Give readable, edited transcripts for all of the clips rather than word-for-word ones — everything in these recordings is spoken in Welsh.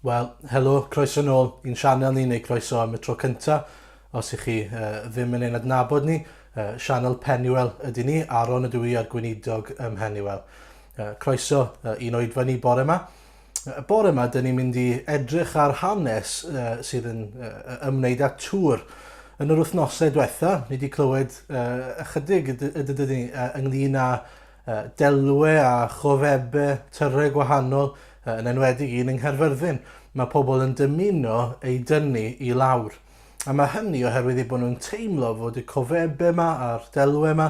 Wel, helo, croeso nôl i'n sianel ni, neu croeso am y tro cynta, os ych chi uh, ddim yn ein adnabod ni. Uh, sianel Penuel ydy ni, Aaron ydw i a'r gweinidog ym Mhenuel. Uh, croeso uh, i'n oedfa ni bore yma. Y bore yma, dyn ni'n mynd i edrych ar hanes uh, sydd yn uh, ymwneud â tŵr. Yn yr wythnosau diwetha, ni wedi clywed uh, ychydig ydyn ni uh, ynglyn â delwe a chofebe tyrau gwahanol, yn enwedig un yng Nghaerfyrddin. Mae pobl yn dymuno ei dynnu i lawr. A mae hynny oherwydd eu bod nhw'n teimlo fod y cofebe yma a'r delwe yma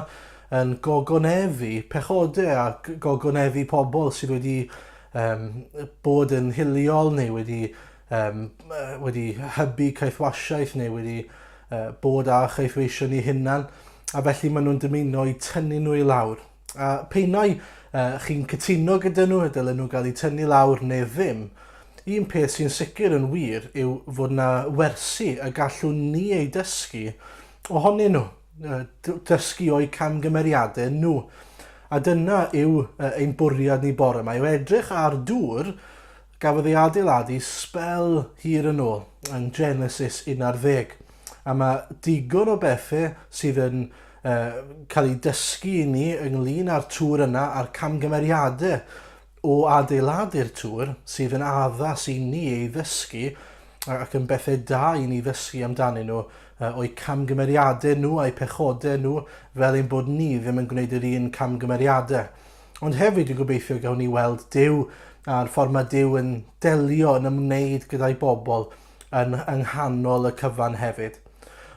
yn gogoneddu pechodau a gogoneddu pobl sydd wedi um, bod yn hiliol neu wedi, um, wedi hybu caethwasiaeth neu wedi uh, bod â chaethweision eu hunan. A felly maen nhw'n dymuno eu tynnu nhw i lawr. A p'un ai uh, chi'n cytuno gyda nhw y dylen nhw gael eu tynnu lawr neu ddim, un peth sy'n sicr yn wir yw fod yna wersi y gallwn ni eu dysgu ohonyn nhw, dysgu o'u camgymeriadau nhw. A dyna yw ein bwriad ni bore yma, yw edrych ar dŵr gafodd ei adeiladu sbel hir yn ôl, yn Genesis 11. A mae digon o bethau sydd yn uh, cael eu dysgu i ni ynglyn â'r tŵr yna a'r camgymeriadau o adeiladu'r tŵr sydd yn addas i ni ei ddysgu ac yn bethau da i ni ddysgu amdanyn nhw o'u camgymeriadau nhw a'u pechodau nhw fel ein bod ni ddim yn gwneud yr un camgymeriadau. Ond hefyd dwi'n gobeithio gawn ni weld Duw a'r ffordd mae Duw yn delio yn ymwneud gyda'i bobl yn yng nghanol y cyfan hefyd.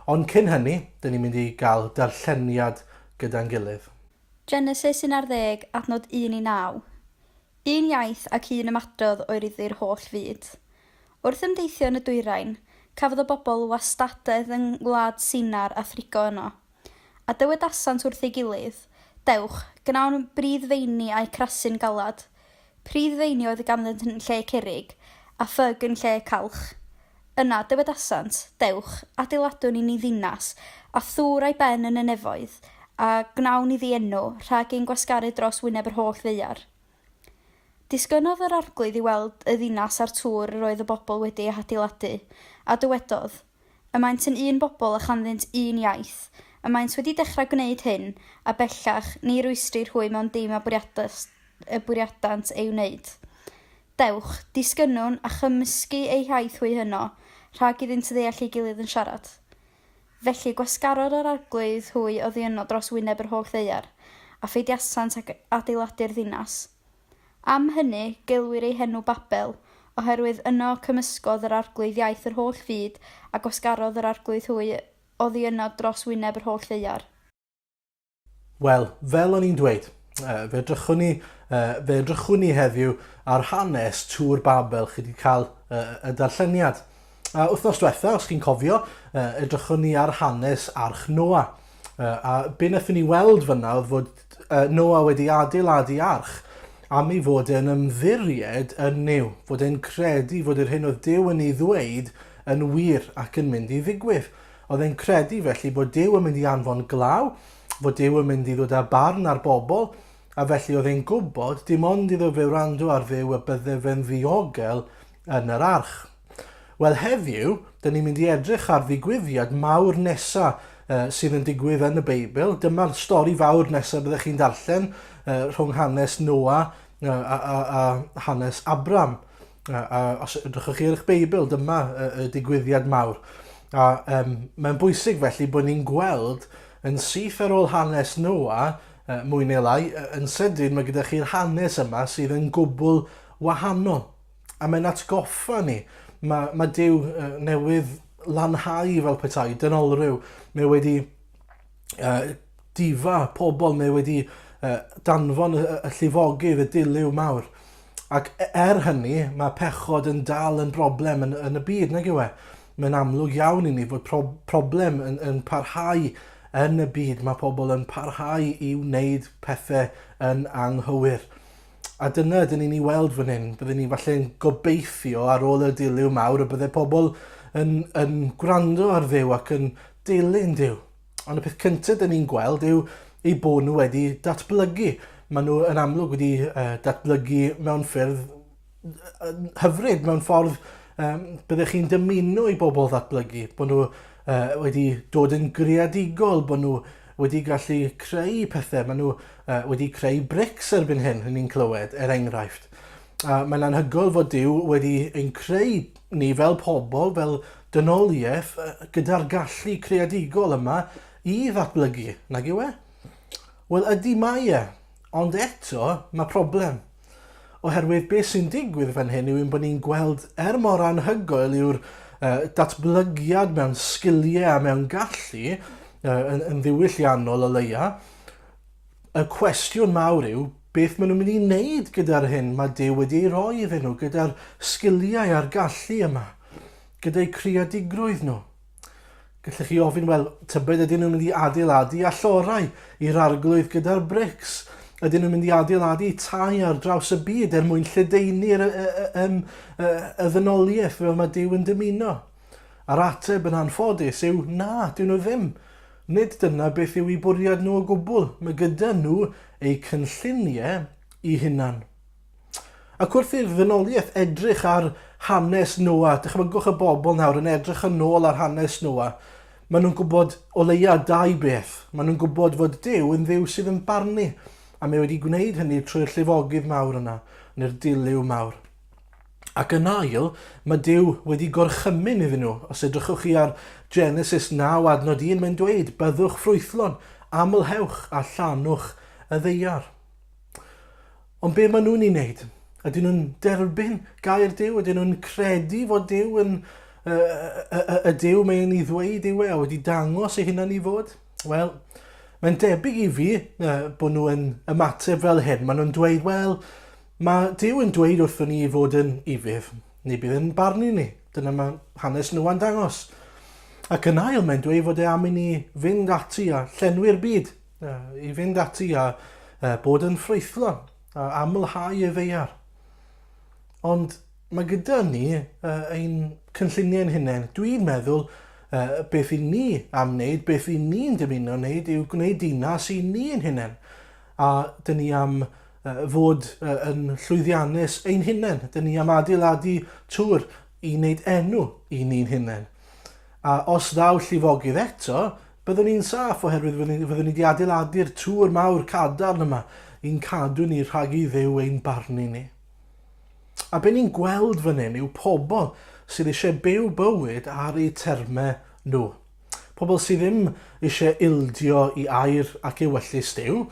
Ond cyn hynny, dyn ni'n mynd i gael darlleniad gyda'n gilydd. Genesis 11, adnod 1 i 9. Un iaith ac un ymadrodd oedd iddi'r holl fyd. Wrth ymdeithio yn y dwyrain, cafodd y bobl wastadedd yng ngwlad Sinar a thrigo yno. A dywedasant wrth ei gilydd, Dewch, gwnawn briddfeini a'u crasu'n galed. Priddfeini oedd ganddynt yn lle cerrig, a ffyg yn lle calch. Yna dywedasant, Dewch, adeiladwn i ni ddinas, a thŵr a'i ben yn y nefoedd, a gwnawn iddi enw, rhag ein gwasgaru dros wyneb yr holl ddaear. Disgynnodd yr Arglwydd i weld y ddinas a'r tŵr yr oedd y bobl wedi ei hadeiladu, a dywedodd, Y maent yn un bobl a chanddynt un iaith. Y maent wedi dechrau gwneud hyn, a bellach, ni rwystrir hwy mewn dim a y bwriadant ei wneud. Dewch, disgynnwn, a chymysgu eu hiaith hwy yno, rhag iddynt ddeall ei gilydd yn siarad. Felly gwasgarodd yr Arglwydd hwy oddi yno dros wyneb yr holl ddaear, a pheidiasant ag adeiladu'r ddinas. Am hynny, gelwir ei henw Babel, oherwydd yno cymysgodd yr Arglwydd iaith yr holl fyd, a gwasgarodd yr Arglwydd hwy oddi yno dros wyneb yr holl ddaear. Wel, fel o'n i'n dweud, fe edrychwn ni, fe edrychwn ni heddiw ar hanes Tŵr Babel, chi wedi cael y darlleniad. A wythnos diwetha, os chi'n cofio, edrychwn ni ar hanes Arch Noa. A be wnaethon ni weld fyna oedd fod Noa wedi adeiladu arch am ei fod e'n ymddiried yn Nuw, fod e'n credu fod yr hyn oedd Duw yn ei ddweud yn wir ac yn mynd i ddigwydd. Oedd e'n credu felly bod Duw yn mynd i anfon glaw, fod Duw yn mynd i ddod â barn ar bobl, a felly oedd e'n gwybod dim ond iddo fe wrando ar Dduw y bydde fe'n ddiogel yn yr arch. Wel heddiw, dyn ni'n mynd i edrych ar ddigwyddiad mawr nesa uh, sydd yn digwydd yn y Beibl. Dyma'r stori fawr nesaf byddech chi'n darllen uh, rhwng hanes Noa uh, a, a, a hanes Abram. Uh, a os edrychwch chi ar eich Beibl, dyma y, y digwyddiad mawr. A um, mae'n bwysig felly bod ni'n gweld yn syth ar ôl hanes Noa, uh, mwy neu lai, yn sydyn mae gyda chi'r hanes yma sydd yn gwbl wahanol. A mae'n atgoffa ni, mae, mae Duw uh, newydd lanhau fel petai, dynolryw. Mae wedi uh, difa pobl, mae wedi uh, danfon y, y llifogydd, y dilyw mawr. Ac e, er hynny, mae pechod yn dal yn broblem yn, yn y byd, nag yw e? Mae'n amlwg iawn i ni fod pro problem yn, yn parhau yn y byd. Mae pobl yn parhau i wneud pethau yn anghywir. A dyna ydyn ni'n ei weld fan hyn. Byddwn ni falle'n gobeithio ar ôl y dilyw mawr y bydde pobl yn, yn gwrando ar Dduw ac yn dilyn Duw. Ond y peth cyntaf dyn ni'n gweld yw eu bod nhw wedi datblygu. Maen nhw yn amlwg wedi uh, datblygu mewn ffyrdd hyfryd mewn ffordd um, byddech chi'n dymuno i bobl ddatblygu, bod nhw uh, wedi dod yn greadigol, bod nhw wedi gallu creu pethau, maen nhw uh, wedi creu brics erbyn hyn, ni'n clywed, er enghraifft. A mae'n anhygoel fod Duw wedi ein creu ni fel pobl, fel dynoliaeth, gyda'r gallu creadigol yma i ddatblygu, nag yw e? Wel, ydy mae e, ond eto mae problem. Oherwydd beth sy'n digwydd fan hyn yw ein bod ni'n gweld er mor anhygoel yw'r uh, datblygiad mewn sgiliau a mewn gallu, uh, yn, yn ddiwylliannol o leia, y cwestiwn mawr yw beth maen nhw'n mynd i wneud gyda'r hyn mae Duw wedi ei roi iddyn nhw, gyda'r sgiliau a'r gallu yma, gyda'i creadigrwydd nhw. Gallech chi ofyn, wel, tybed ydyn nhw'n mynd i adeiladu allorau i'r arglwydd gyda'r brics? Ydyn nhw'n mynd i adeiladu tai ar draws y byd er mwyn lledaenu'r y, y, y, y, y ddynoliaeth fel mae Duw yn dymuno? A'r ateb yn anffodus yw na, dyn nhw ddim. Nid dyna beth yw eu bwriad nhw o gwbl. Mae gyda nhw eu cynlluniau eu hunan. Ac wrth i'r ddynoliaeth edrych ar hanes Noa, dychmygwch y bobl nawr yn edrych yn ôl ar hanes Noa, maen nhw'n gwybod o leia dau beth. Maen nhw'n gwybod fod Duw yn Dduw sydd yn barnu, a mae wedi gwneud hynny trwy'r llifogydd mawr yna, neu'r dilyw mawr. Ac yn ail, mae Duw wedi gorchymyn iddyn nhw. Os edrychwch chi ar Genesis 9 adnod 1, mae'n dweud, byddwch ffrwythlon, amlhewch a llanwch y ddeiar. Ond be maen nhw'n ei wneud? Ydyn nhw'n derbyn gair Duw? Ydyn nhw'n credu fod Duw yn y, y, y, y Duw mae'n ei ddweud yw e a wedi dangos ei hunan i fod? Wel, mae'n debyg i fi uh, bod nhw yn ymateb fel hyn. Maen nhw'n dweud, wel, mae Duw yn dweud wrthyn ni i fod yn ufudd, neu bydd yn barnu ni. Dyna mae hanes nhw'n dangos. Ac yn ail, mae'n dweud fod e am i ni fynd ati a llenwi'r byd. i fynd ati a bod yn ffrwythlon a amlhau y ddaear. Ond mae gyda ni ein cynlluniau'n hunain. Dwi'n meddwl beth i ni am wneud, beth i ni'n dymuno wneud yw gwneud dinas i ni'n hunain. A dyn ni am fod yn llwyddiannus ein hunain. Dyn ni am adeiladu tŵr i wneud enw i ni'n hunain. A os ddaw llifogydd eto, byddwn ni'n saff oherwydd fyddwn ni, fyddwn ni wedi adeiladu'r tŵr mawr cadarn yma i'n cadw ni rhag i Dduw ein barnu ni. A be ni'n gweld fan hyn yw pobl sydd eisiau byw bywyd ar eu termau nhw. Pobl sydd ddim eisiau ildio i air ac ewyllys Duw,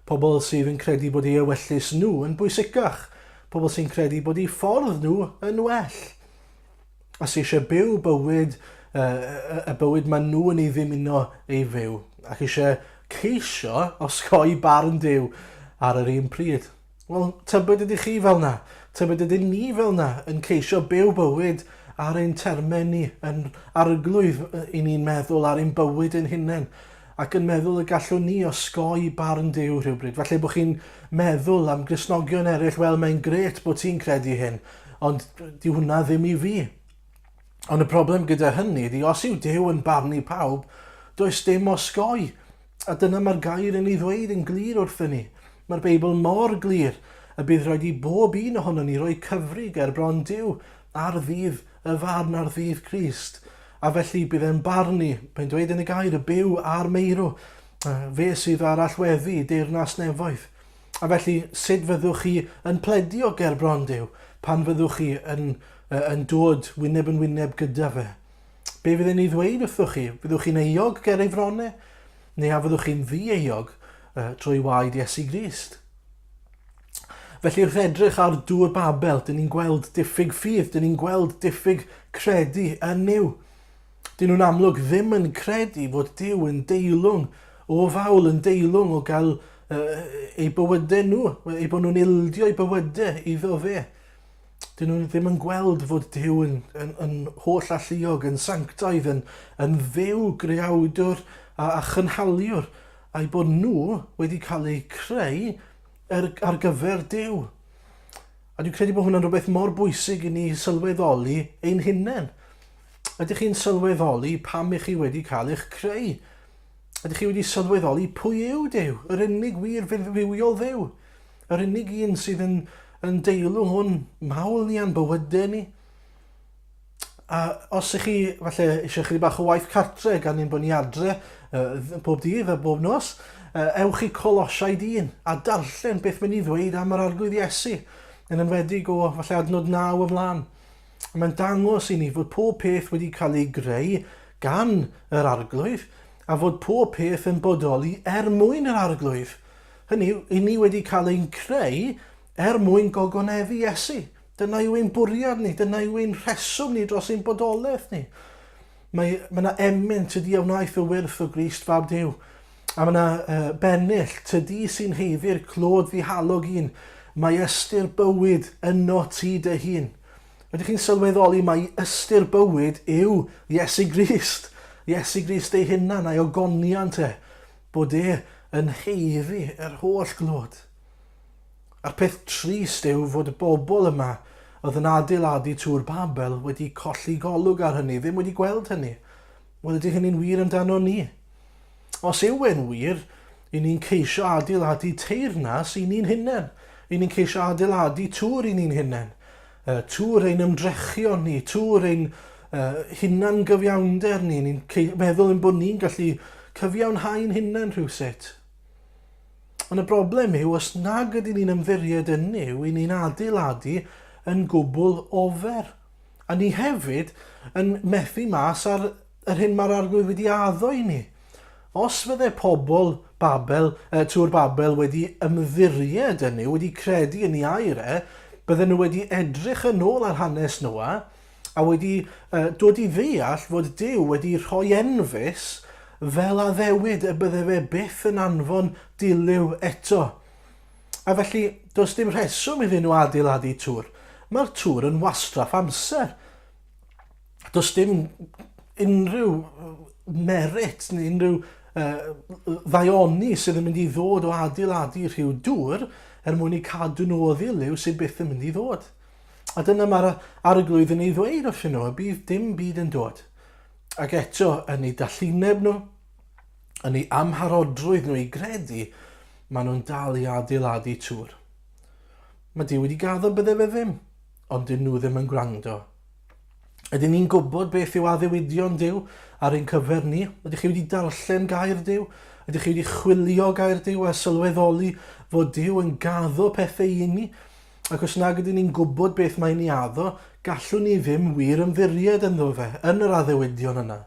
pobl sydd yn credu bod eu ewyllys nhw yn bwysicach, pobl sy'n credu bod eu ffordd nhw yn well. A sy eisiau byw bywyd, uh, y bywyd maen nhw yn ei ddymuno ei fyw, ac eisiau ceisio osgoi barn Duw ar yr un pryd. Wel, tybed ydych chi fel na? Tybed ydyn ni fel na yn ceisio byw bywyd ar ein termau ni, yn arglwydd i ni'n meddwl ar ein bywyd ein hunain, ac yn meddwl y gallwn ni osgoi barn Duw rhywbryd. Falle bod chi'n meddwl am Gristnogion eraill, wel, mae'n grêt bod ti'n credu hyn, Ond dyw hwnna ddim i fi. Ond y broblem gyda hynny ydy, os yw Duw yn barnu pawb, does dim osgoi. A dyna mae'r gair yn ei ddweud yn glir wrthyn ni. Mae'r Beibl mor glir y bydd rhaid i bob un ohonon ni roi cyfri ger bron Duw ar ddydd y farn ar ddydd Crist. A felly bydd e'n barnu, mae'n dweud yn y gair, y byw a'r meirw. Fe sydd ar allweddi deyrnas nefoedd. A felly, sut fyddwch chi yn pledio ger bron Duw pan fyddwch chi yn, yn dod wyneb yn wyneb gyda fe? Be fydd e'n ei ddweud wrthoch chi? Fyddwch chi'n euog ger ei frone? Neu a fyddwch chi'n ddi-euog uh, trwy waed Iesu Grist? Felly wrth edrych ar dŵr Babel, dyn ni'n gweld diffyg ffydd, dyn ni'n gweld diffyg credu yn Nuw. Dyn nhw'n amlwg ddim yn credu fod Duw yn deilwng o fawl, yn deilwng o gael uh, eu bywydau nhw, eu bod nhw'n ildio eu bywydau iddo fe. Dyn nhw ddim yn gweld fod Duw yn, yn, yn holl alluog, yn sanctaidd, yn, yn dduw greawdwr a, a chynhaliwr, a'i bod nhw wedi cael eu creu er, ar gyfer Duw. A dwi'n credu bod hwnna'n rhywbeth mor bwysig i ni sylweddoli ein hunain. Ydych chi'n sylweddoli pam ych chi wedi cael eich creu? Ydych chi wedi sylweddoli pwy yw Duw, yr unig wir fywiol Dduw? Yr unig un sydd yn, yn deilwng o'n mawl ni a'n bywydau ni. A os ych chi falle eisiau chydig bach o waith cartre gan ein bod ni adre uh, pob dydd a bob nos, uh, ewch i Colosiaid 1 a darllen beth mae'n ei ddweud am yr Arglwydd Iesu, yn enwedig o falle adnod 9 ymlaen. Mae'n dangos i ni fod pob peth wedi cael ei greu gan yr Arglwydd a fod pob peth yn bodoli er mwyn yr Arglwydd. Hynny yw, i ni wedi cael ein creu er mwyn gogoneddu Iesu. Dyna yw ein bwriad ni, dyna yw ein rheswm ni dros ein bodolaeth ni. Mae, mae yna emyn, tydi a wnaeth y wyrth o Grist fab Duw. A mae yna uh, bennill, tydi sy'n heiddi'r clod ddihalog un. Mae ystyr bywyd yno ti dy hun. Ydych chi'n sylweddoli mai ystyr bywyd yw Iesu Grist? Iesu Grist ei hunan a'i ogoniant e, bod e yn heiddi yr holl glod. A'r peth trist yw fod y bobl yma oedd yn adeiladu Tŵr Babel wedi colli golwg ar hynny, ddim wedi gweld hynny. Wel, ydy hynny'n wir amdano ni? Os yw e'n wir, i ni'n ceisio adeiladu teyrnas i ni'n hunain. I ni'n ceisio adeiladu tŵr i ni'n hunain. Uh, tŵr ein ymdrechion ni, tŵr ein uh, hunan gyfiawnder ni. Ni'n meddwl ein bod ni'n gallu cyfiawnhau'n hunain rhywsut. Ond y broblem yw, os nag ydyn ni'n ymddiried yn Nuw, i ni'n adeiladu yn gwbl ofer. A ni hefyd yn methu mas ar yr hyn mae'r Arglwydd wedi addo i ni. Os fydde pobl Babel, Tŵr Babel wedi ymddiried yn Nuw, wedi credu yn ei air e, bydden nhw wedi edrych yn ôl ar hanes Noa, a wedi uh, dod i ddeall fod Duw wedi rhoi enfys fel addewid y bydde fe byth yn anfon dilyw eto. A felly, does dim rheswm iddyn nhw adeiladu tŵr. Mae'r tŵr yn wastraff amser. Does dim unrhyw merit neu unrhyw uh, ddaioni sydd yn mynd i ddod o adeiladu rhyw dŵr er mwyn i cadw nhw o ddilyw sydd byth yn mynd i ddod. A dyna mae'r arglwydd yn ei ddweud wrthyn nhw, y bydd dim byd yn dod. Ac eto, yn eu dallineb nhw, yn eu amharodrwydd nhw i gredu, maen nhw'n dal i adeiladu tŵr. Mae Duw wedi gaddo bydde fe ddim, ond dyn nhw ddim yn gwrando. Ydyn ni'n gwybod beth yw addewidion Duw ar ein cyfer ni? Ydych chi wedi darllen gair Duw? Ydych chi wedi chwilio gair Duw a sylweddoli fod Duw yn gaddo pethau i ni? Ac os nag ydyn ni'n gwybod beth mae'n ei addo, gallwn ni ddim wir ymddiried ynddo fe, yn yr addewidion yna.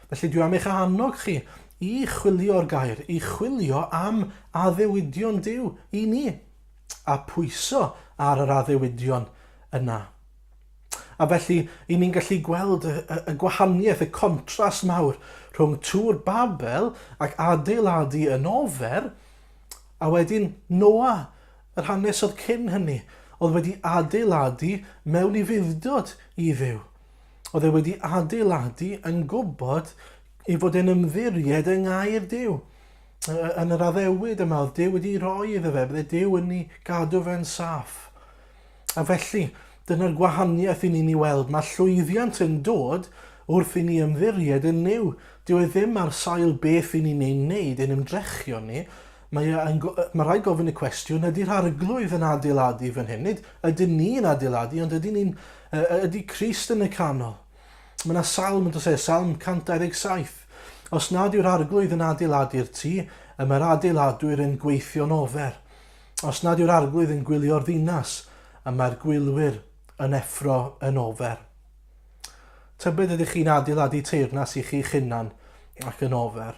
Felly dwi am eich annog chi i chwilio'r gair, i chwilio am addewidion Duw i ni, a pwyso ar yr addewidion yna. A felly, i ni'n gallu gweld y, y, y gwahaniaeth, y contrast mawr rhwng Tŵr Babel ac adeiladu yn ofer, A wedyn Noa, yr hanes oedd cyn hynny, oedd wedi adeiladu mewn ufudd-dod i Dduw. Oedd e wedi adeiladu yn gwybod ei fod e'n ymddiried yng ngair Duw. Yn yr addewid yma oedd Duw wedi rhoi iddo fe, bydde Duw yn ei gadw fe'n saff. A felly, dyna'r gwahaniaeth i ni'n ei weld. Mae llwyddiant yn dod wrth i ni ymddiried yn Nuw. Dyw e ddim ar sail beth i ni'n ei wneud, ein ymdrechion ni. Mae, e yn, mae rhaid gofyn y cwestiwn, ydy'r arglwydd yn adeiladu fan hyn? Nid ydyn ni'n adeiladu, ond ydyn ni'n, ydy Crist yn y canol? Mae yna salm yn dod e, salm 127. Os nad yw'r arglwydd yn adeiladu'r tŷ, y mae'r adeiladwyr yn gweithio'n ofer. Os nad yw'r arglwydd yn gwylio'r ddinas, y mae'r gwylwyr yn effro yn ofer. Tybed ydych chi'n adeiladu teyrnas i chi'ch hunan ac yn ofer?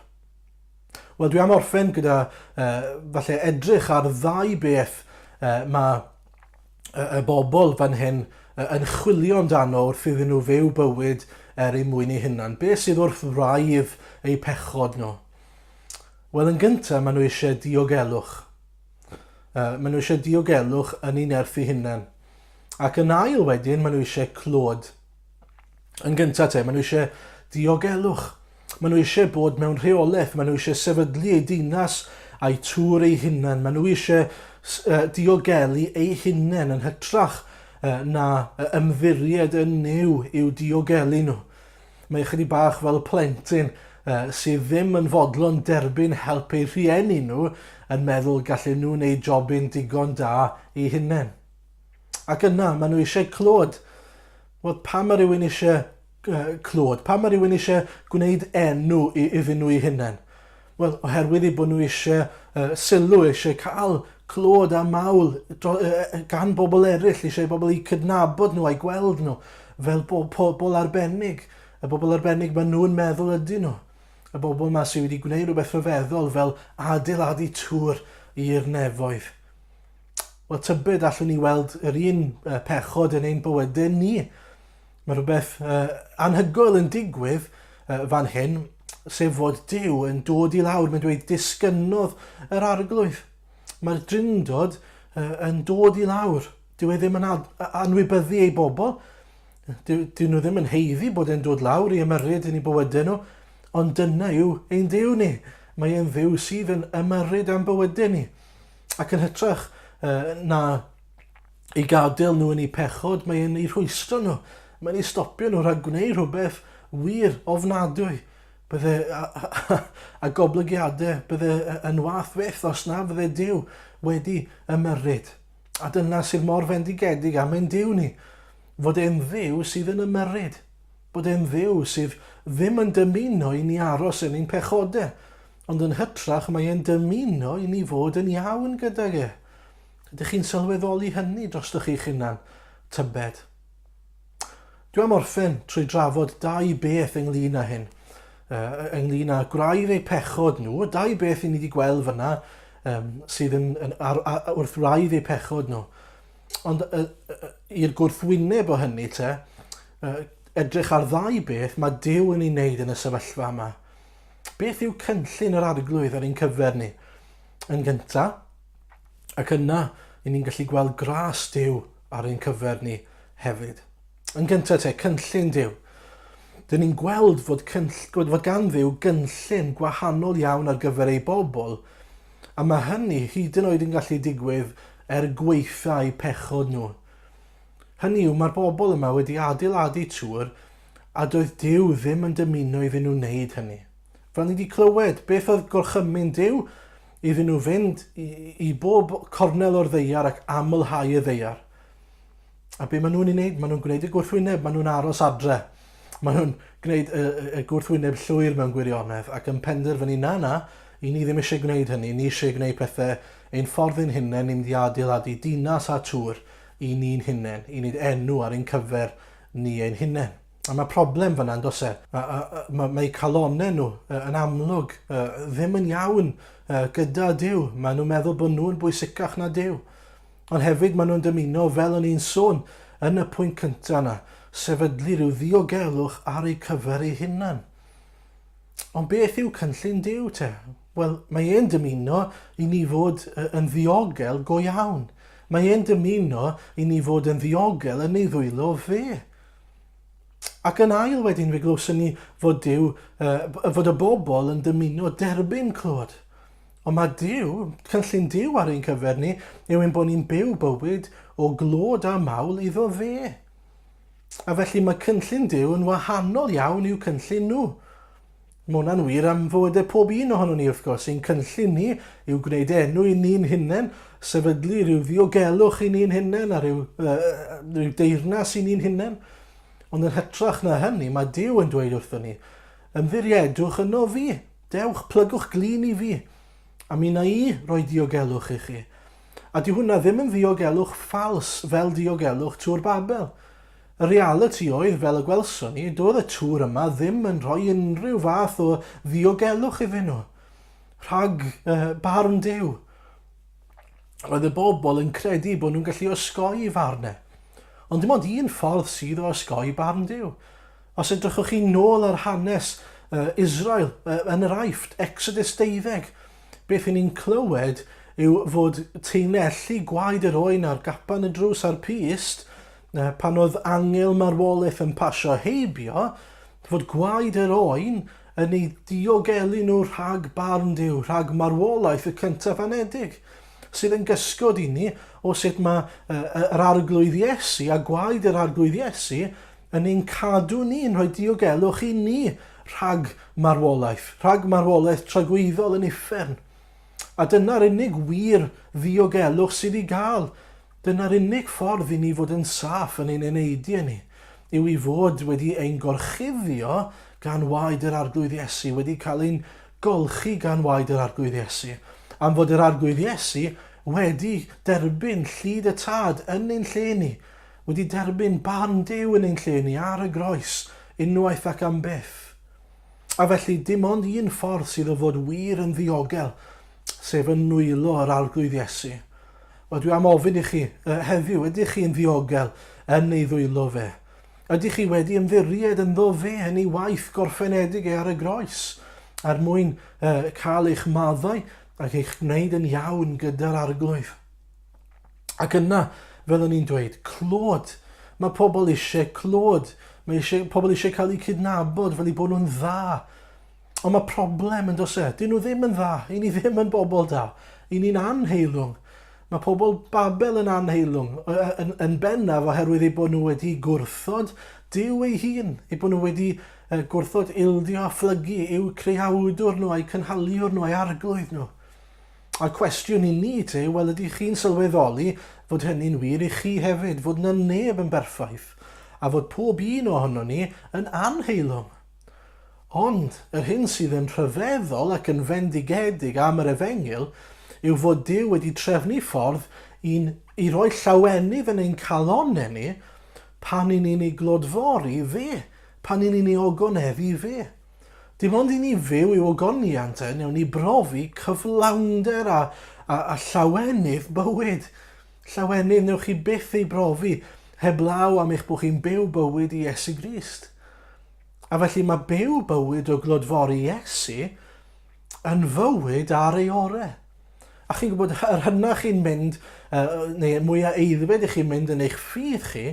Wel, dwi am orffen gyda uh, falle edrych ar ddau beth uh, mae y, y bobl fan hyn uh, yn chwilio amdano wrth iddyn nhw fyw bywyd er eu mwyn eu hunan. Beth sydd wrth wraidd eu pechod nhw? Wel, yn gyntaf, maen nhw eisiau diogelwch. Uh, maen nhw eisiau diogelwch yn ei nerth eu hunain. Ac yn ail wedyn, maen nhw eisiau clod. Yn gyntaf te, maen nhw eisiau diogelwch. Maen nhw eisiau bod mewn rheolaeth, maen nhw eisiau sefydlu eu dinas a'i tŵr eu hunain. Maen nhw eisiau uh, diogelu eu hunain yn hytrach uh, na ymddiried yn Nuw i'w diogelu nhw. Mae ychydig bach fel plentyn uh, sydd ddim yn fodlon derbyn help eu rhieni nhw yn meddwl gallen nhw wneud jobyn digon da eu hunain. Ac yna, maen nhw eisiau clod. Wel, pam mae rhywun eisiau clod? Pam mae rhywun eisiau gwneud enw iddyn nhw eu hunain? Wel, oherwydd eu bod nhw eisiau uh, sylw, eisiau cael clod a mawl dro, uh, gan bobl eraill, eisiau bobl eu cydnabod nhw a'i gweld nhw fel bo, pobl arbennig. Y bobl arbennig maen nhw'n meddwl ydyn nhw. Y bobl yma sydd wedi gwneud rhywbeth rhyfeddol fel adeiladu tŵr i'r nefoedd. Wel, tybed allwn ni weld yr un pechod yn ein bywydau ni. Mae rhywbeth anhygoel yn digwydd fan hyn, sef fod Duw yn dod i lawr, mae'n dweud disgynnodd yr arglwydd. Mae'r drindod yn dod i lawr. Dyw e ddim yn anwybyddu ei bobl. Dyn nhw ddim yn heiddi bod e'n dod lawr i ymyrryd yn eu bywydau nhw, ond dyna yw ein Duw ni. Mae e'n Dduw sydd yn ymyrryd am bywydau ni. Ac yn hytrach na i gadael nhw yn eu pechod, mae e'n eu rhwystro nhw. Mae'n eu stopio nhw rhag gwneud rhywbeth wir ofnadwy. Bydde a, a, a goblygiadau, bydde yn wath fyth os na fydde Duw wedi ymyrryd. A dyna sydd mor fendigedig am ein Duw ni, fod e'n Dduw sydd yn ymyrryd, bod e'n Dduw sydd ddim yn dymuno i ni aros yn ein pechodau, ond yn hytrach mae e'n dymuno i ni fod yn iawn gydag e. Ydych chi'n sylweddoli hynny drostoch chi'ch hunan, tybed? Dwi am orffen trwy drafod dau beth ynglyn â hyn. Uh, ynglyn â gwraidd eu pechod nhw, dau beth i ni wedi gweld fyna um, sydd yn, yn, ar, ar, wrth wraidd eu pechod nhw. Ond uh, uh, i'r gwrthwyneb o hynny te, uh, edrych ar ddau beth mae Duw yn ei wneud yn y sefyllfa yma. Beth yw cynllun yr arglwydd ar ein cyfer ni? Yn gyntaf, ac yna, i ni'n gallu gweld gras Duw ar ein cyfer ni hefyd. Yn gyntaf te, cynllun Duw. Dyn ni'n gweld fod, cynll, fod gan Dduw gynllun gwahanol iawn ar gyfer ei bobl, a mae hynny hyd yn oed yn gallu digwydd er gwaethau pechod nhw. Hynny yw, mae'r bobl yma wedi adeiladu tŵr a doedd Duw ddim yn dymuno iddyn nhw wneud hynny. Fel ni wedi clywed, beth oedd gorchymyn Duw? Iddyn nhw fynd i, i bob cornel o'r ddeiar ac amlhau y ddeiar. A be maen nhw'n ei wneud? Maen nhw'n gwneud y gwrthwyneb, maen nhw'n aros adre. Maen nhw'n gwneud y, y, y gwrthwyneb llwyr mewn gwirionedd ac yn penderfynu na, na, i ni ddim eisiau gwneud hynny, ni eisiau gwneud pethau ein ffordd ein hunain, ni'n mynd i adeiladu dinas a tŵr i ni'n hunain, i wneud enw ar ein cyfer ni ein hunain. A mae problem fyna, yn does e? A, a, a, mae, mae calonau nhw yn amlwg ddim yn iawn gyda Duw. Maen nhw'n meddwl bod nhw'n bwysicach na Duw. Ond hefyd maen nhw'n dymuno, fel o'n i'n sôn yn y pwynt cyntaf yna, sefydlu rhyw ddiogelwch ar eu cyfer eu hunan. Ond beth yw cynllun Duw te? Wel, mae e'n dymuno i ni fod yn ddiogel go iawn. Mae e'n dymuno i ni fod yn ddiogel yn ei ddwylo fe. Ac yn ail wedyn fe glywson ni fod Duw, uh, fod y bobl yn dymuno derbyn clod. Ond mae Duw, cynllun Duw ar ein cyfer ni, yw ein bod ni'n byw bywyd o glod a mawl iddo fe. A felly mae cynllun Duw yn wahanol iawn i'w cynllun nhw. Mae hwnna'n wir am fywydau pob un ohonon ni wrth gwrs. Ein cynllun ni yw gwneud enw i ni'n hunain, sefydlu rhyw ddiogelwch i ni'n hunain a rhyw, uh, rhyw deyrnas i ni'n hunain. Ond yn hytrach na hynny, mae Duw yn dweud wrthon ni, ymddiriedwch yno fi. Dewch, plygwch glin i fi, a mi wna i roi diogelwch i chi. A 'di hwnna ddim yn ddiogelwch ffals fel diogelwch Tŵr Babel. Y realiti oedd, fel y gwelson ni, doedd y tŵr yma ddim yn rhoi unrhyw fath o ddiogelwch iddyn nhw rhag uh, barn Duw. Roedd y bobl yn credu bod nhw'n gallu osgoi farn e. Ond dim ond un ffordd sydd o osgoi barn Duw. Os edrychwch chi nôl ar hanes uh, Israel uh, yn yr Aifft, Exodus 12, beth i ni'n clywed yw fod teinellu gwaed yr oen ar gapan y drws a'r pyst, uh, pan oedd angel marwolaeth yn pasio heibio, fod gwaed yr oen yn eu diogelu nhw rhag barn Duw, rhag marwolaeth y cyntaf anedig, sydd yn gysgod i ni o sut mae uh, yr arglwydd Iesu a gwaed yr arglwydd Iesu yn ein cadw ni, yn rhoi diogelwch i ni rhag marwolaeth, rhag marwolaeth tragwyddol yn uffern. A dyna'r unig wir ddiogelwch sydd i gael. Dyna'r unig ffordd i ni fod yn saff yn ein eneidiau ni, yw i fod wedi ein gorchuddio gan waed yr Arglwydd Iesu, wedi cael ein golchi gan waed yr Arglwydd Iesu, am fod yr Arglwydd Iesu wedi derbyn llid y Tad yn ein lle ni, wedi derbyn barn Duw yn ein lle ni ar y groes, unwaith ac am byth. A felly, dim ond un ffordd sydd o fod wir yn ddiogel, sef yn nwylo yr Arglwydd Iesu. Wel, dwi am ofyn i chi heddiw, ydych chi'n ddiogel yn ei ddwylo fe? Ydych chi wedi ymddiried ynddo fe yn ei waith gorffenedig e ar y groes, er mwyn uh, cael eich maddau ac eich gwneud yn iawn gyda'r Arglwydd? Ac yna, fel o'n i'n dweud, clod. Mae pobl eisiau clod. Mae eisiau, pobl eisiau cael eu cydnabod fel eu bod nhw'n dda. Ond mae problem yn dos e. Dyn nhw ddim yn dda. I ni ddim yn bobl da. I ni'n anheilwng. Mae pobl Babel yn anheilwng, yn, yn bennaf oherwydd eu bod nhw wedi gwrthod Duw ei hun, eu bod nhw wedi gwrthod ildio a phlygu i'w creawdwr nhw a'u cynhaliwr nhw a'i arglwydd nhw. A'r cwestiwn i ni te, wel ydych chi'n sylweddoli fod hynny'n wir i chi hefyd, fod 'na neb yn berffaith, a fod pob un ohonon ni yn anheilwng. Ond yr hyn sydd yn rhyfeddol ac yn fendigedig am yr efengyl yw fod Duw wedi trefnu ffordd i'n i roi llawenydd yn ein calonnau ni pan 'yn ni'n ei glodfori fe, pan 'yn ni'n ei ogoneddu fe. Dim ond i ni fyw i'w ogoniant e, newn ni brofi cyflawnder a, a, a llawenydd bywyd. Llawenydd newch chi byth ei brofi heblaw am eich bod chi'n byw bywyd i Iesu Grist. A felly mae byw bywyd o glodfori Iesu yn fywyd ar ei orau. A chi'n gwybod, yr hynna chi'n mynd, uh, neu y mwyaf eiddfed i chi'n mynd yn eich ffydd chi,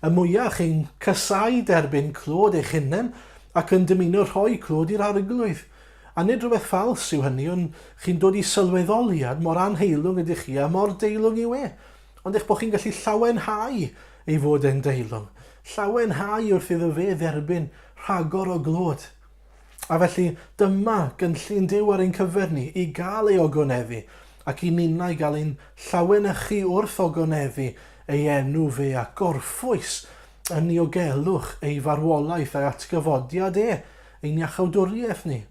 y mwyaf chi'n casau derbyn clod eich hunain ac yn dymuno rhoi clod i'r arglwydd. A nid rhywbeth ffals yw hynny, ond chi'n dod i sylweddoliad mor anheilwng ydych chi a mor deilwng yw e. Ond eich bod chi'n gallu llawenhau ei fod e'n deilwng. Llawenhau wrth iddo fe dderbyn rhagor o glod. A felly, dyma gynllun Duw ar ein cyfer ni, i gael ei ogoneddu, ac i ninnau gael ein llawenychu wrth ogoneddu ei enw fe a gorffwys yn niogelwch ei farwolaeth a'i atgyfodiad e, ein iachawdwriaeth ni.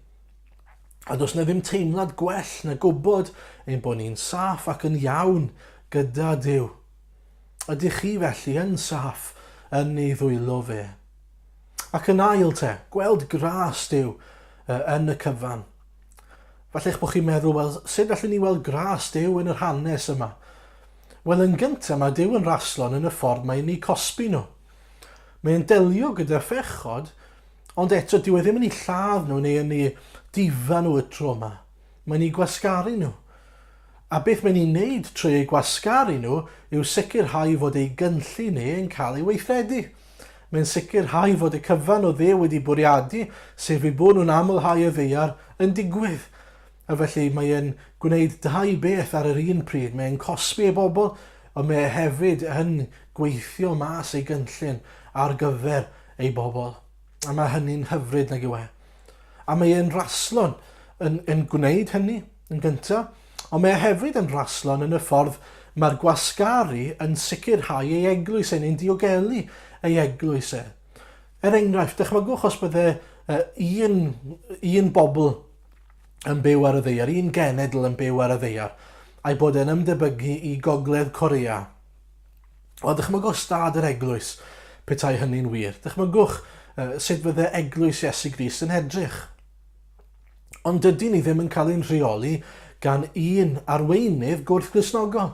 A does na ddim teimlad gwell na gwybod ein bod ni'n saff ac yn iawn gyda Duw. Ydych chi felly yn saff yn ei ddwylo fe? Ac yn ail te, gweld gras Duw yn y cyfan. Falle eich bod chi'n meddwl, wel, sut allwn ni weld gras Duw yn yr hanes yma? Wel, yn gyntaf, mae Duw yn raslon yn y ffordd mae'n eu cosbi nhw. Mae'n delio gyda phechod, ond eto dyw e ddim yn eu lladd nhw neu yn eu difa nhw y tro yma. Mae'n eu gwasgaru nhw. A beth mae'n ei wneud trwy eu gwasgaru nhw yw sicrhau fod ei gynllun e yn cael ei weithredu. Mae'n sicrhau fod y cyfan o dde wedi bwriadu, sef eu bod nhw'n amlhau y ddaear, yn digwydd. A felly mae e'n gwneud dau beth ar yr un pryd. Mae e'n cosbi ei bobl, ond mae e hefyd yn gweithio mas ei gynllun ar gyfer ei bobl. A mae hynny'n hyfryd, nag yw e? A mae e'n raslon yn, yn gwneud hynny yn gyntaf, ond mae e hefyd yn raslon yn y ffordd mae'r gwasgaru yn sicrhau ei eglwys e, neu'n diogelu ei eglwys e. Er enghraifft, dychmygwch os bydde un, un bobl yn byw ar y ddeiar, un genedl yn byw ar y ddeiar, a'i bod e'n ymdebygu i Gogledd Corea. Wel, dychmygwch stad yr eglwys petai hynny'n wir. Dychmygwch uh, sut fydde eglwys Iesu Grist yn edrych. Ond dydyn ni ddim yn cael ein rheoli gan un arweinydd gwrth-Gristnogol.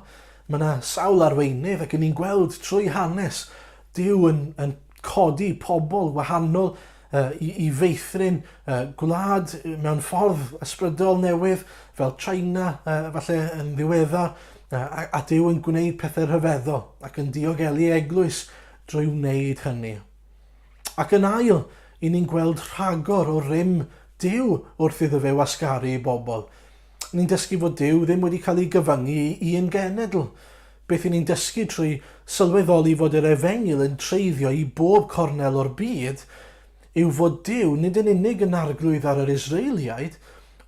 Mae yna sawl arweinydd ac yn ni'n gweld trwy hanes Duw yn, yn codi pobl wahanol uh, i, i feithrin uh, gwlad mewn ffordd ysbrydol newydd fel China uh, falle yn ddiweddar uh, a, a Duw yn gwneud pethau rhyfeddol ac yn diogelu eglwys drwy wneud hynny. Ac yn ail, i ni'n gweld rhagor o rym Duw wrth iddo fe wasgaru ei bobl. Ni'n dysgu fod Duw ddim wedi cael ei gyfyngu i un genedl. Beth i ni'n dysgu trwy sylweddoli fod yr efengyl yn treiddio i bob cornel o'r byd yw fod Duw nid yn unig yn arglwydd ar yr Israeliaid,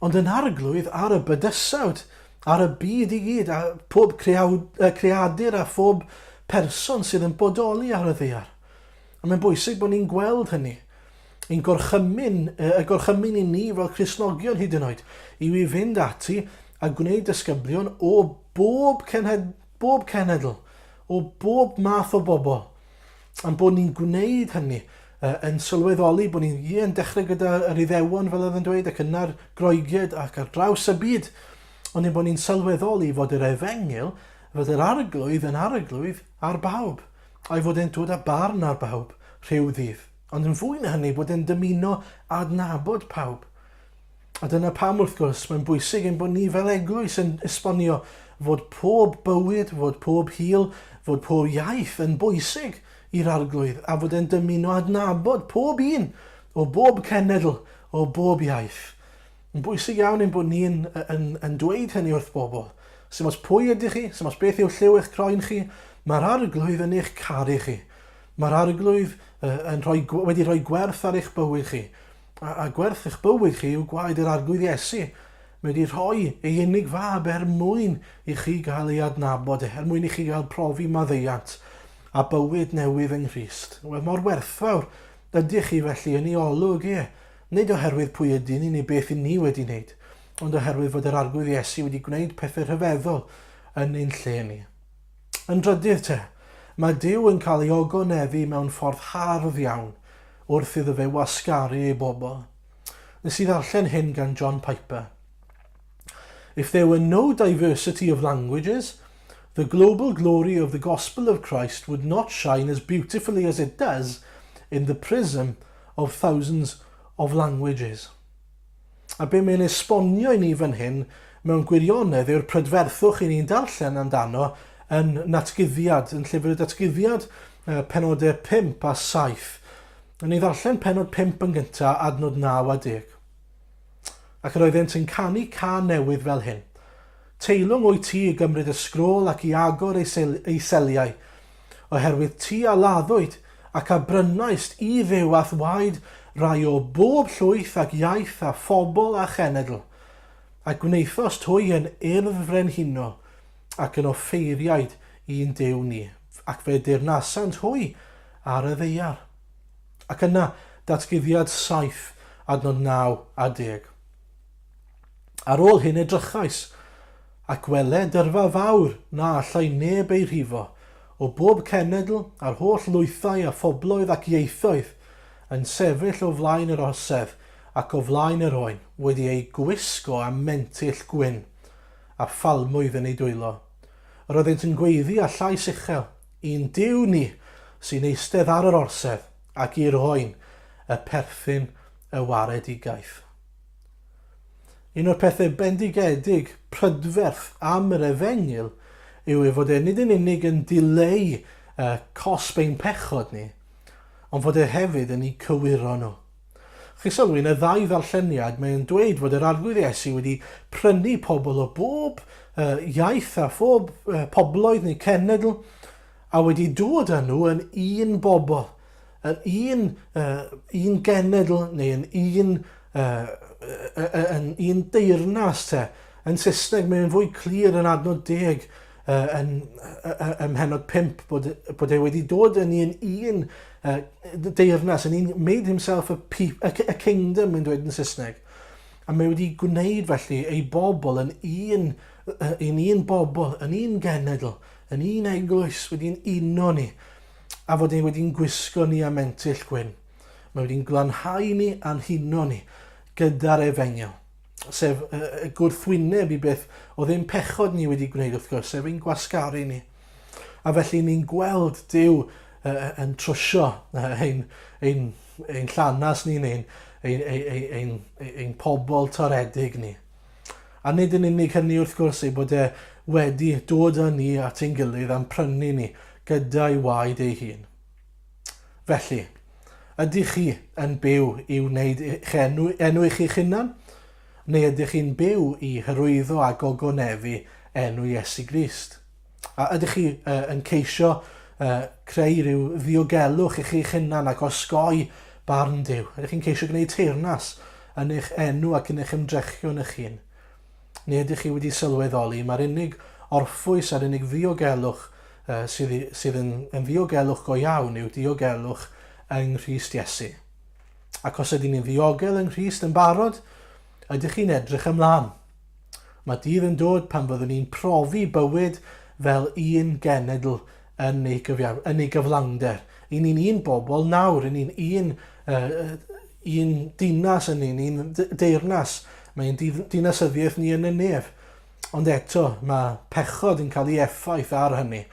ond yn arglwydd ar y bydysawd. ar y byd i gyd, a pob creawd, creadur a phob person sydd yn bodoli ar y ddaear. A mae'n bwysig bod ni'n gweld hynny. Ein gorchymyn, y gorchymyn i ni fel Cristnogion hyd yn oed, yw i fynd ati a gwneud disgyblion o bob, cenhed, bob cenedl, o bob math o bobl. A'n bod ni'n gwneud hynny, yn sylweddoli bod ni'n ie, yn dechrau gyda yr Iddewon, fel oedd yn dweud, ac yna'r Groegiaid ac ar draws y byd, ond ein bod ni'n sylweddoli fod yr efengyl, fod yr arglwydd yn arglwydd ar bawb, a'i fod e'n dod â barn ar bawb rhyw ddydd. Ond yn fwy na hynny, bod e'n dymuno adnabod pawb. A dyna pam, wrth gwrs, mae'n bwysig ein bod ni fel eglwys yn esbonio fod pob bywyd, fod pob hil, fod pob iaith yn bwysig i'r Arglwydd, a fod e'n dymuno adnabod pob un o bob cenedl, o bob iaith. Mae'n bwysig iawn ein bod ni'n yn, yn dweud hynny wrth bobl. Sdim ots pwy ydych chi, sdim ots beth yw lliw eich croen chi, mae'r Arglwydd yn eich caru chi. Mae'r Arglwydd yn rhoi, wedi rhoi gwerth ar eich bywyd chi. A, a gwerth eich bywyd chi yw gwaed yr Arglwydd Iesu. Mae wedi rhoi ei unig fab er mwyn i chi gael ei adnabod e, er mwyn i chi gael profi maddeuant a bywyd newydd yng Nghrist. Wel, mor werthfawr ydych chi felly yn ei olwg e, nid oherwydd pwy ydyn ni neu beth i ni wedi wneud, ond oherwydd fod yr Arglwydd Iesu wedi gwneud pethau rhyfeddol yn ein lle ni. Yn drydydd te, mae Duw yn cael ei ogoneddu mewn ffordd hardd iawn wrth iddo fe wasgaru ei bobl. Nes i ddarllen hyn gan John Piper. If there were no diversity of languages, the global glory of the gospel of Christ would not shine as beautifully as it does in the prism of thousands of languages. A be mae'n esbonio i ni fan hyn mewn gwirionedd yw'r prydferthwch i ni'n darllen amdano yn Natguddiad, yn llyfr y Datguddiad, penodau 5 a 7. Yn ei ddarllen penod 5 yn gyntaf, adnod 9 a 10. Ac yr oeddent yn canu cân newydd fel hyn. Teilwng wyt ti i gymryd y sgrôl ac i agor ei, sel, ei seliau, oherwydd ti a laddwyd ac a brynaist i Dduw a'th waed rai o bob llwyth ac iaith a phobl a chenedl, a gwnaethost hwy yn urdd frenhinol ac yn offeiriaid i'n Duw ni, ac fe deyrnasant hwy ar y ddaear. Ac yna, datguddiad 7, adnod 9 a 10. Ar ôl hyn edrychais, ac wele dyrfa fawr na allai neb ei rhifo, o bob cenedl, a'r holl lwythau a phobloedd ac ieithoedd, yn sefyll o flaen yr orsedd ac o flaen yr oen, wedi eu gwisgo â mentyll gwyn, a phalmwydd yn eu dwylo. Yr oeddynt yn gweiddi â llais uchel, I'n Duw ni, sy'n eistedd ar yr orsedd, ac i'r oen, y perthyn y waredigaeth. Un o'r pethau bendigedig prydferth am yr efengyl yw ei fod e nid yn unig yn dileu uh, cosb ein pechod ni, ond fod e hefyd yn eu cywiro nhw. Chi sylwi, yn y ddau ddarlleniad, mae'n dweud fod yr Arglwydd Iesu wedi prynu pobl o bob uh, iaith a phob uh, pobloedd neu cenedl, a wedi dod â nhw yn un bobl. yn un, uh, un genedl neu yn un, uh, yn un deyrnas te. Yn Saesneg mae'n fwy clir yn adnod deg uh, yn, uh, ym mhenod 5 bod, bod e wedi dod yn un, un uh, deyrnas, yn un made himself a, a, a kingdom mae'n dweud yn Saesneg. A mae wedi gwneud felly ei bobl yn un, yn un bobl, yn un genedl, yn un eglwys, wedi'n uno ni. a fod e wedi'n gwisgo ni â mentyll gwyn. Mae wedi'n glanhau ni a'n huno ni gyda'r efengyl, sef y gwrthwyneb i beth oedd ein pechod ni wedi gwneud wrth gwrs, sef ein gwasgaru ni. A felly ni'n gweld Duw yn trwsio ein, ein, ein llanas ni, neu'n ein, ein, ein, ein, ein pobl toredig ni. A nid yn unig hynny wrth gwrs, ei bod e wedi dod â ni at ein gilydd a'n prynu ni gyda'i waed ei hun. Felly, ydych chi yn byw i wneud eich enw, enw i chi'ch hunan? Neu ydych chi'n byw i hyrwyddo a gogoneddu enw Iesu Grist? A ydych chi uh, yn ceisio uh, creu rhyw ddiogelwch i chi'ch hunan ac osgoi barn Duw? Ydych chi'n ceisio gwneud teyrnas yn eich enw ac yn eich ymdrechion eich hun? Neu ydych chi wedi sylweddoli mae'r unig orffwys a'r unig ddiogelwch uh, sydd, sydd yn, yn ddiogelwch go iawn yw diogelwch yng Nghrist Iesu. Ac os ydyn ni'n ddiogel yng Nghrist yn barod, ydych chi'n edrych ymlaen? Mae dydd yn dod pan fyddwn ni'n profi bywyd fel un genedl yn ei, gyfiawn, yn ei gyflawnder. I ni'n un bobl nawr, i ni'n un, uh, un dinas yn ni'n un deyrnas. Mae'n dinasyddiaeth ni yn y nef. Ond eto, mae pechod yn cael ei effaith ar hynny.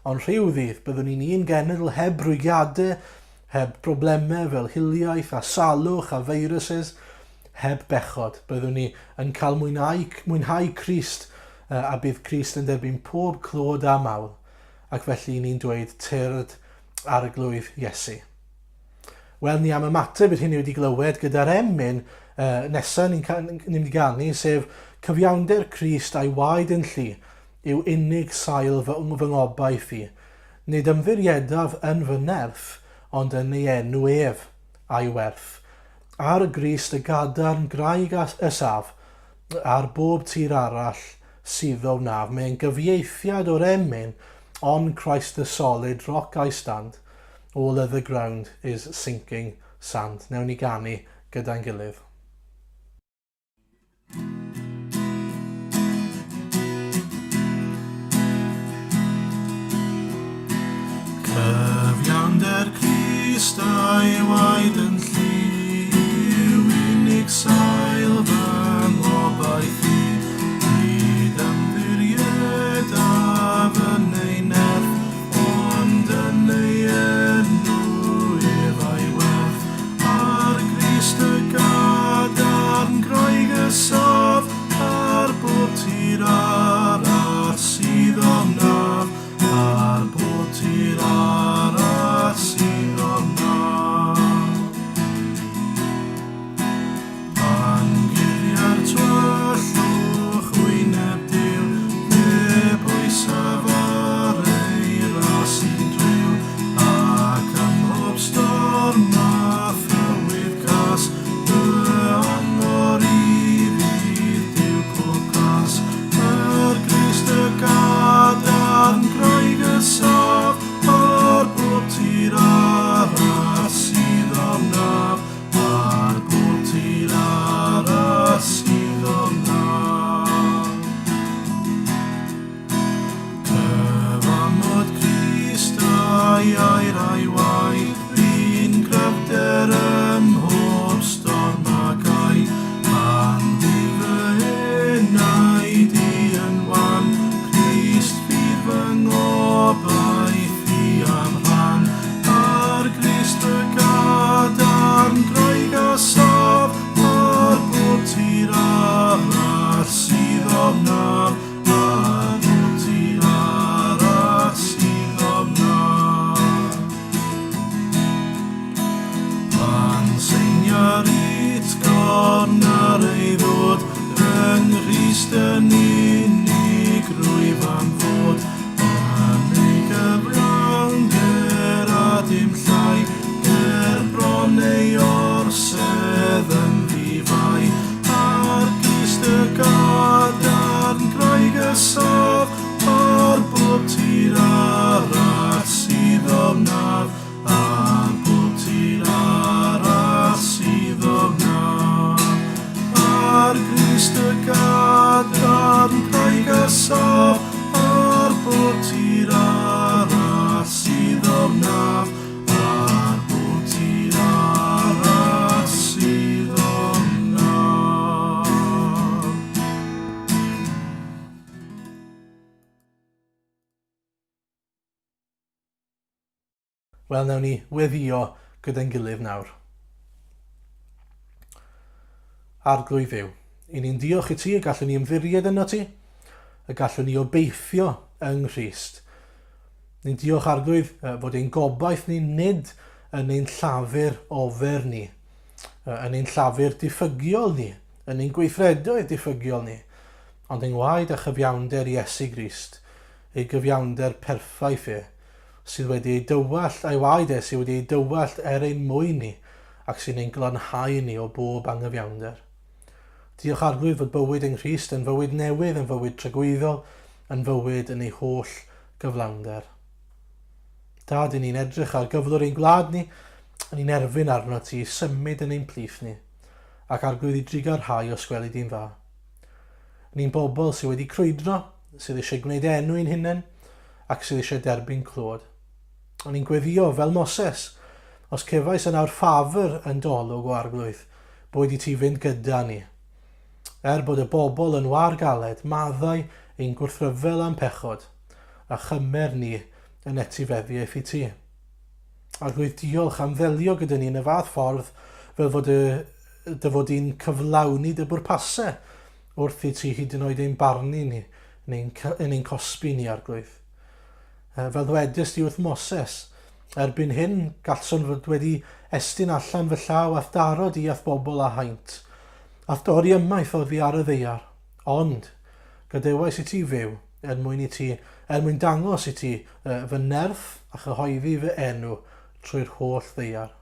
Ond rhyw ddydd, byddwn ni'n un genedl heb rwygiadau, heb broblemau fel hiliaeth a salwch a viruses, heb bechod. Byddwn ni yn cael mwynhau, mwynhau Crist a bydd Crist yn derbyn pob clod a mawl. Ac felly ni'n dweud tyrd arglwydd Iesu. Wel, ni am ymateb i'r hyn ni wedi glywed gyda'r emyn uh, nesaf ni'n ni mynd i ganu, sef Cyfiawnder Crist a'i waed yn llu yw unig sail fy, fy ngobaith i. Nid ymddiriedaf yn fy nerth, ond yn ei enw ef, a'i werth. Ar Grist y gadarn graig y saf, ar bob tir arall suddo wnaf. Mae'n gyfieithiad o'r emyn On Christ the solid rock I stand, all other ground is sinking sand. Newn ni ganu gyda'n gilydd. Cyfiawnder Crist a'i waed yn llu unig sail fy ngobaith i. Nid ymddiriedaf yn ei nerth, ond yn ei enw ef a'i werth. Ar Grist y gadarn graig y saf, ar bob tir arall sydd ofnaf, ar bob tir arall sydd ofnaf. Pan guddia'r tywyllwch wyneb Duw, fe bwysaf ar ei ras i'n driw, ac ym mhob storm a thywydd cas, fy angor i fydd Duw pob gras. Yr Grist y gadarn graig y saf, ar bob tir arall sydd ofnaf, Ar bob tir arall sydd ofnaf. Cyfamod Crist a'i air a'i waed, bu'n gryfder ym mhob storm ac ai. Pan fydd fy enaid i yn wan, Crist fydd fy ngobaith i a'm rhan. Ar Grist y gadarn graig a saf, ar bob tir arall sydd ofnaf, ar bob tir arall sydd ofnaf. Pan seinia'r utgorn ar ei ddod, yng Nghrist yn unig rwyf am fod, Yn ei gyflawnder a dim llai, ger bron ei orsedd yn ddifai, ar glust y gadarn graig y saf, ar bob tir arall sydd ofnaf, ar bob tir arall sydd ofnaf. Ar Grist y gadarn graig a saf, ar bob tir arall sydd ofnaf, ar bob tir arall sydd ofnaf. Wel, wnawn ni weddïo gyda'n gilydd nawr. Arglwydd Dduw, i ni'n diolch i ti y gallwn ni ymddiried yno ti, y gallwn ni obeithio yng Nghrist. Ni'n diolch Arglwydd fod ein gobaith ni nid yn ein llafur ofer ni, yn ein llafur diffygiol ni, yn ein gweithredoedd diffygiol ni, ond yng ngwaed a chyfiawnder Iesu Grist, ei gyfiawnder perffaith e, sydd wedi ei dywallt, a'i waed e sydd wedi ei dywallt er ein mwyn ni, ac sy'n ein glanhau ni o bob anghyfiawnder. Diolch Arglwydd fod bywyd yng Nghrist yn fywyd newydd, yn fywyd tragwyddol, yn fywyd yn ei holl gyflawnder. Dad, i ni'n edrych ar gyflwr ein gwlad ni, a ni'n erfyn arno ti i symud yn ein plith ni, ac Arglwydd i drugarhau os gweli di'n dda. Ni'n bobl sydd wedi crwydro, sydd eisiau gwneud enw i'n hunain, ac sydd eisiau derbyn clod. O'n i'n gweddio fel Moses, os cefais yn awr ffafr yn dy olwg o Arglwydd, boed i ti fynd gyda ni. Er bod y bobl yn war galed, maddau ein gwrthryfel a'n pechod, a chymer ni yn etifeddiaeth i ti. Arglwydd, diolch am ddelio gyda ni yn y fath ffordd fel fod y, dy fod di'n cyflawni dy bwrpasau wrth i ti hyd yn oed ein barnu ni, neu'n yn ein cosbi ni, Arglwydd. Fel ddwedist di wrth Moses, erbyn hyn gallswn fod wedi estyn allan fy llaw a'th daro di a'th bobl â haint, a'th dorri ymaith oddi ar y ddaear. Ond, gadewais i ti fyw, er mwyn i ti, er mwyn dangos i ti fy nerth a chyhoeddi fy enw trwy'r holl ddaear.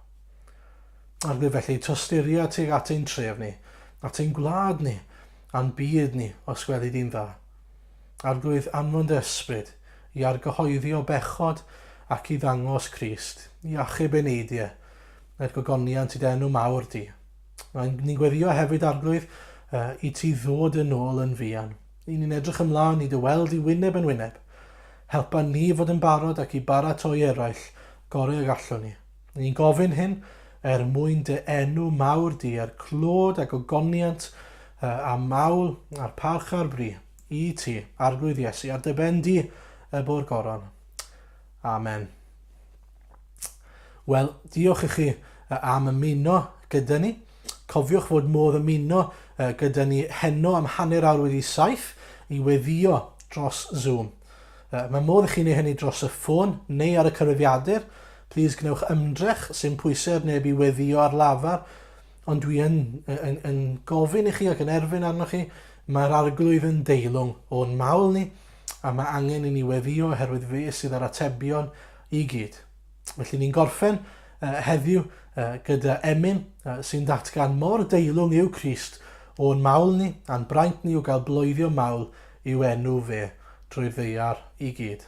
Arglwydd, felly, tosturia tuag at ein tref ni, at ein gwlad ni, a'n byd ni, os gweli di'n dda. Arglwydd, anfon dy ysbryd i argyhoeddi o bechod ac i ddangos Crist, i achub eneidiau, er gogoniant i dy enw mawr di. Ni'n gweddio hefyd, Arglwydd, i ti ddod yn ôl yn fuan. I ni'n edrych ymlaen i dy weld i wyneb yn wyneb. Helpa ni fod yn barod ac i baratoi eraill gorau y gallwn ni. Ni'n gofyn hyn er mwyn dy enw mawr di, er clod a gogoniant a mawl a'r parch a'r bri i ti, Arglwydd Iesu, ar dy ben di y bo'r goron. Amen. Wel, diolch i chi am ymuno gyda ni. Cofiwch fod modd ymuno gyda ni heno am 7:30 i weddio dros Zoom. Mae modd i chi wneud hynny dros y ffôn neu ar y cyfrifiadur. Plîs gwnewch ymdrech, sy'n pwysau ar neb i weddio ar lafar, ond dwi yn, yn, yn gofyn i chi ac yn erfyn arnoch chi, mae'r arglwydd yn deilwng o'n mawl ni, a mae angen i ni weddio oherwydd fe sydd â'r atebion i gyd. Felly ni'n gorffen heddiw gyda emyn sy'n datgan mor deilwng yw Crist o'n mawl ni, a'n braint ni o gael bloeddio mawl i'w enw fe drwy'r ddaear i gyd.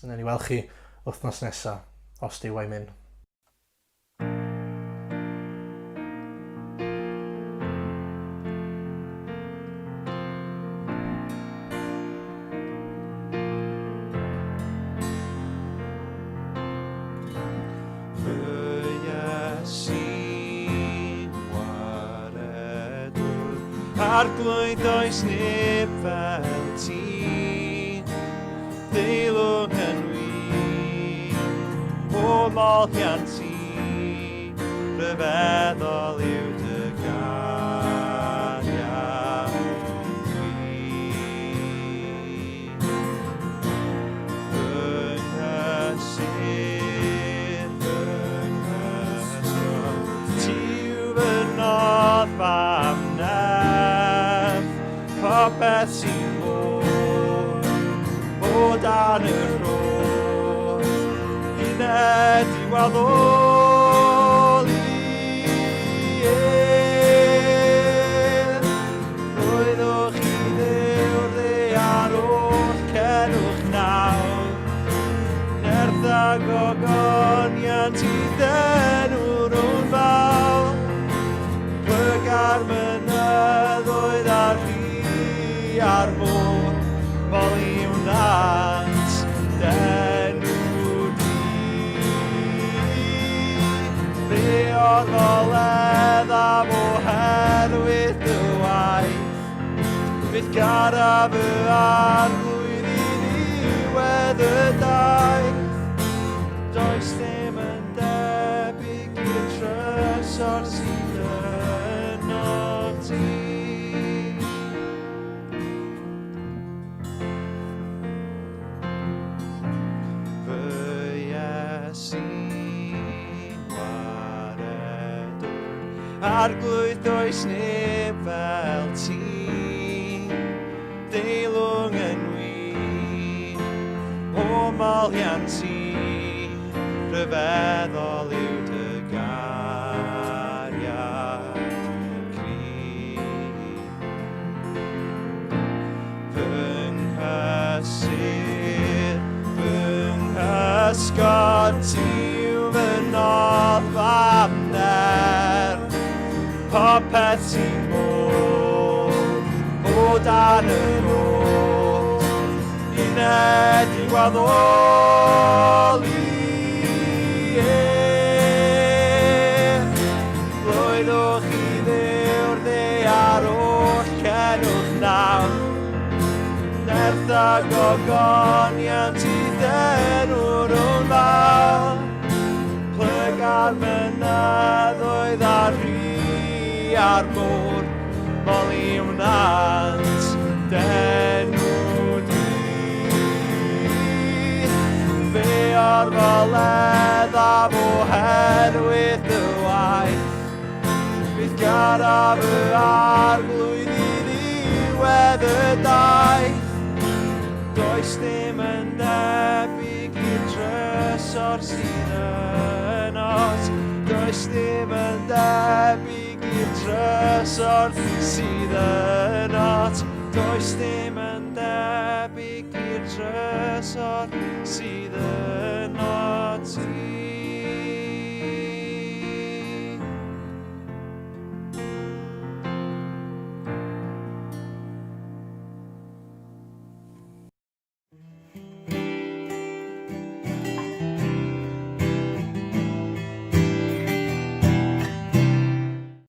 Wnawn ni weld chi wythnos nesa, os Duw a'i myn. Arglwydd does neb fel ti, deilwng yn wir, o moliant ti, rhyfeddol yw dy gariad gwir. Fy nghysur, fy nghysgod, ti yw fy noddfa am nerth, popeth sy'n bod o dan y rhodd, uned i waddoli ef. Roeddwch chi Dduw'r ddaear oll, cenwch nawr, nerth a gogoniant i ddenw'r o'n fawr. Plyga'r mynyddoedd a'r rhi a'r môr, moli wnant d'enw di. Fe orfoledd am oherwydd dy waith, Fydd garaf y arglwydd i ddiwedd y daith. Does dim yn debyg i'r trysor sydd yno ti. Fy Iesu'n waredwr, Arglwydd does neb fel ti, deilwng yn wir, o moliant ti, rhyfeddol yw dy gariad cryf. cysur. Fy nghysgod ti yw fy nodd am nerth. Popeth sy'n bod o dan y nod. Uned i waddoli ef. Blwyddwch i Dduw'r ddaear oll cenwch nawr. Nerth a gogoniant i ddenw'r o'n fawr. Plyga'r mynyddoedd a'r rhi a'r môr. Moli wnant d'enw di. Fe orfoleddaf oherwydd dy waith. Byth garaf y arglwydd i ddiwedd y daith. Does dim yn debyg i'r trysor sydd ynot. Does dim yn debyg i'r trysor sydd ynot. Does dim yn debyg i'r trysor sydd ynot.